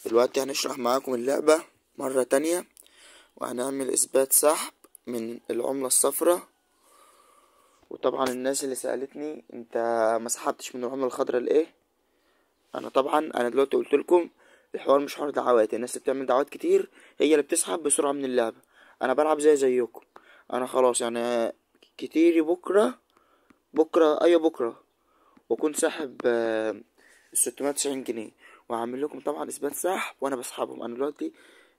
دلوقتي هنشرح معاكم اللعبة مرة تانية، وهنعمل اثبات سحب من العملة الصفراء. وطبعا الناس اللي سألتني انت ما سحبتش من العملة الخضراء ليه، انا طبعا دلوقتي قلت لكم الحوار مش حوار دعوات. الناس اللي بتعمل دعوات كتير هي اللي بتسحب بسرعة من اللعبة. انا بلعب زي زيكم، انا خلاص يعني كتير بكرة ايوه بكرة واكون ساحب 690 جنيه، وهعمل لكم طبعا اثبات سحب وانا بسحبهم. انا دلوقتي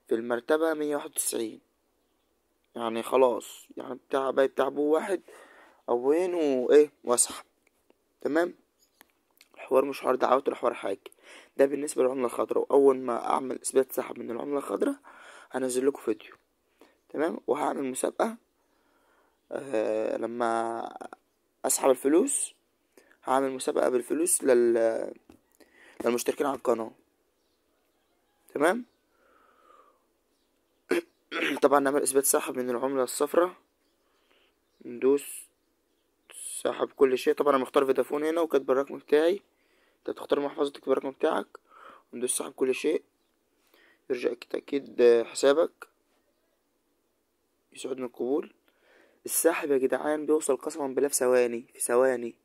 في المرتبة 191، يعني خلاص يعني بتاع باقي بتاع بو واحد او وين وايه واسحب. تمام، الحوار مش حوار دعوات ولا حوار حاجة. ده بالنسبة للعملة الخضراء، واول ما اعمل اثبات سحب من العملة الخضراء هنزل لكم فيديو. تمام، وهعمل مسابقة لما اسحب الفلوس، هعمل مسابقة بالفلوس للمشتركين على القناة. تمام. طبعا نعمل اثبات سحب من العملة الصفراء، ندوس سحب كل شيء. طبعا انا مختار فودافون هنا وكاتب الرقم بتاعي، انت تختار محفظتك بالرقم بتاعك، وندوس سحب كل شيء. يرجع تأكيد حسابك، يسعدني القبول. السحب يا جدعان بيوصل قسما بالله في ثواني، في ثواني.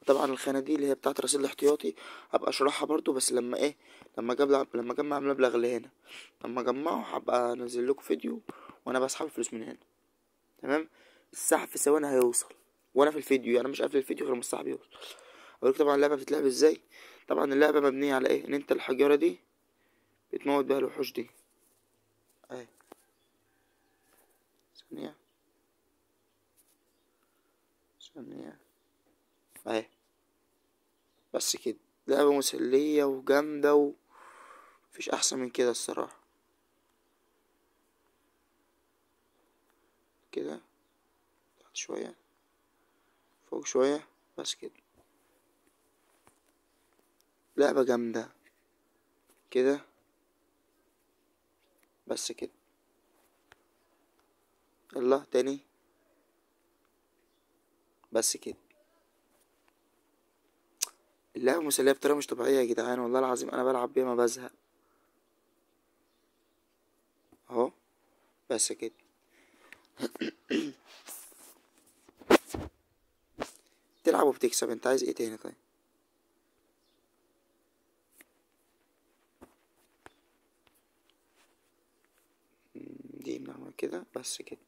وطبعا الخانة دي اللي هي بتاعة الرصيد الاحتياطي هبقى اشرحها برضو، بس لما ايه، لما اجمع المبلغ اللي هنا، لما اجمعه هبقى انزل لكم فيديو وانا بسحب الفلوس من هنا. تمام، السحب في ثواني هيوصل وانا في الفيديو، يعني مش قافل الفيديو غير لما السحب يوصل. اقولك طبعا اللعبة بتتلعب ازاي. طبعا اللعبة مبنية على ايه، ان انت الحجارة دي بتموت بيها الوحوش دي اهي. ثانية ثانية اهي، بس كده. لعبة مسلية وجامدة ومفيش احسن من كده الصراحة. كده تحت شوية، فوق شوية، بس كده. لعبة جامدة كده، بس كده. يلا تاني، بس كده. اللعبة مسلية بطريقة مش طبيعية يا جدعان، والله العظيم أنا بلعب بيها ما بزهق. أهو بس كده. تلعب وبتكسب، انت عايز ايه تاني؟ طيب دي بنعمل كده، بس كده.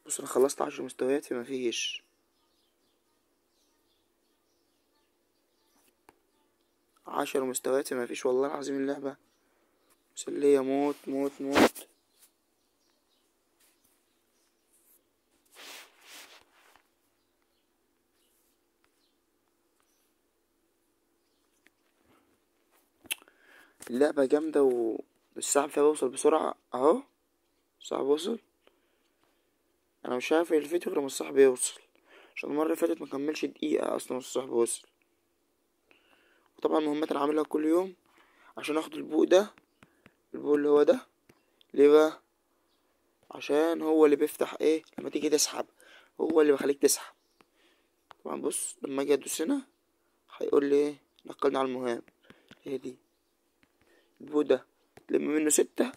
بص انا خلصت 10 مستويات فما فيش. 10 مستويات فما فيش، والله العظيم اللعبة مسلية موت موت موت. اللعبة جامدة والسحب فيها بيوصل بسرعة اهو. السحب وصل، انا مش عارف الفيديو غير لما السحب يوصل، عشان المرة اللي فاتت مكملش دقيقة اصلا السحب وصل. وطبعا المهمات اللي عاملها كل يوم عشان اخد البوق ده، البوق اللي هو ده، ليه بقى؟ عشان هو اللي بيفتح ايه لما تيجي تسحب، هو اللي بيخليك تسحب. طبعا بص لما اجي ادوس هنا هيقول لي ايه، نقلنا على المهام هي دي. البوق ده تلم منه 6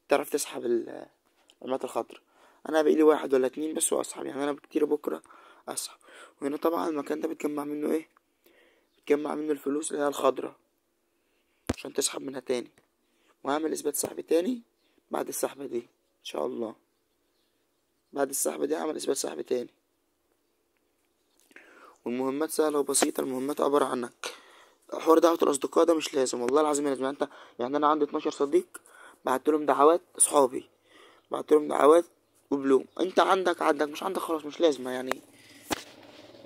تعرف تسحب العملات الخضراء. انا باقي لي 1 ولا 2 بس واسحب، يعني انا بكتير بكره اسحب. وهنا طبعا المكان ده بتجمع منه ايه، بتجمع منه الفلوس اللي هي الخضراء عشان تسحب منها تاني. وهعمل اثبات سحب تاني بعد السحبه دي ان شاء الله. بعد السحبه دي هعمل اثبات سحب تاني. والمهمات سهلة وبسيطة. المهمات عبارة عنك حوار دعوة الأصدقاء ده مش لازم، والله العظيم لازم. انت يعني أنا عندي 12 صديق، بعت لهم دعوات، أصحابي بعت لهم دعوات وبلوم. انت عندك مش عندك خلاص مش لازمة يعني.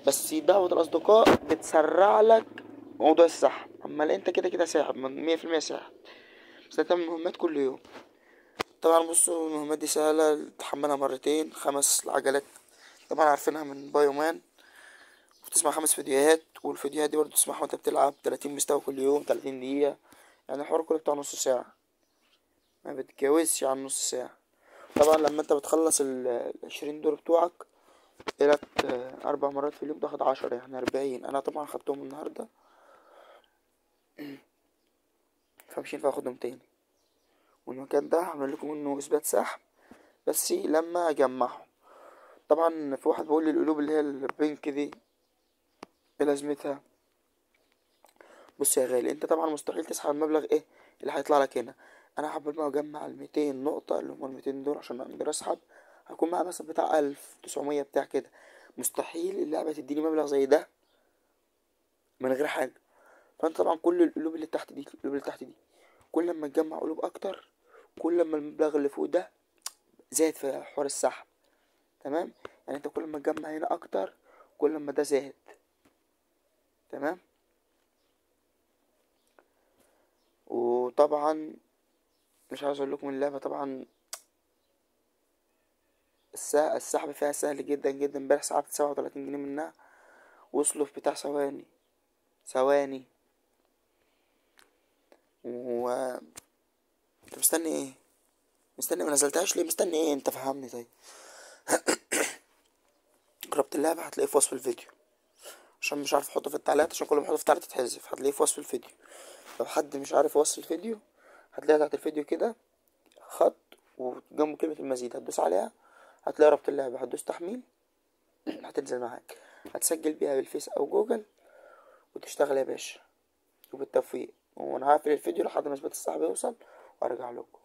بس دعوة الأصدقاء بتسرع لك موضوع السحب، أما انت كده كده ساحب 100% ساحب. بس انت تعمل مهمات كل يوم. طبعا بصوا المهمات دي سهلة، تحملها مرتين، 5 عجلات طبعا عارفينها من بايومان، وتسمع 5 فيديوهات، والفيديوهات دي برضه تسمعها وانت بتلعب 30 مستوى كل يوم، 30 دقيقة، يعني الحوار كله بتاع نص ساعة، ما بتجاوزش عن نص ساعة. طبعا لما انت بتخلص 20 دور بتوعك لك 4 مرات في اليوم تاخد 10، يعني 40. انا طبعا خدتهم النهاردة. فمش هينفع اخدهم تاني. والمكان ده هعمل لكم منه اثبات سحب بس لما اجمعهم. طبعا في واحد بيقول لي القلوب اللي هي ال pink دي ايه لازمتها؟ بص يا غالي، انت طبعا مستحيل تسحب المبلغ ايه اللي هيطلع لك هنا. انا حابب ما اجمع ال200 نقطة اللي هما ال200 دول عشان اقدر اسحب، هكون معايا مثلا بتاع 1900 بتاع كده. مستحيل اللعبة تديني مبلغ زي ده من غير حاجة. فانت طبعا كل القلوب اللي تحت دي، القلوب اللي تحت دي، كل ما تجمع قلوب اكتر كل ما المبلغ اللي فوق ده زاد في حوار السحب. تمام، يعني انت كل ما تجمع هنا اكتر كل ما ده زاد. تمام. وطبعا مش عاوز اقول لكم اللعبة طبعا السحب فيها سهل جدا جدا. امبارح سحبت 37 جنيه منها، وصلوا في بتاع ثواني ثواني. و انت مستني ايه؟ مستني ما نزلتهاش ليه؟ مستني ايه انت؟ فهمني. طيب جربت اللعبة هتلاقيه في وصف الفيديو، عشان مش عارف احطه في التعليقات، عشان كل ما احطه في التعليقات تتحذف. هتلاقيه في وصف الفيديو. لو حد مش عارف وصف الفيديو هتلاقي تحت الفيديو كده خط وجنبه كلمة المزيد، هتدوس عليها هتلاقي رابط اللعبة، هتدوس تحميل هتنزل معاك، هتسجل بيها بالفيس او جوجل وتشتغل يا باشا. وبالتوفيق. وانا هقفل الفيديو لحد ما اثبات السحب يوصل وارجع لكم.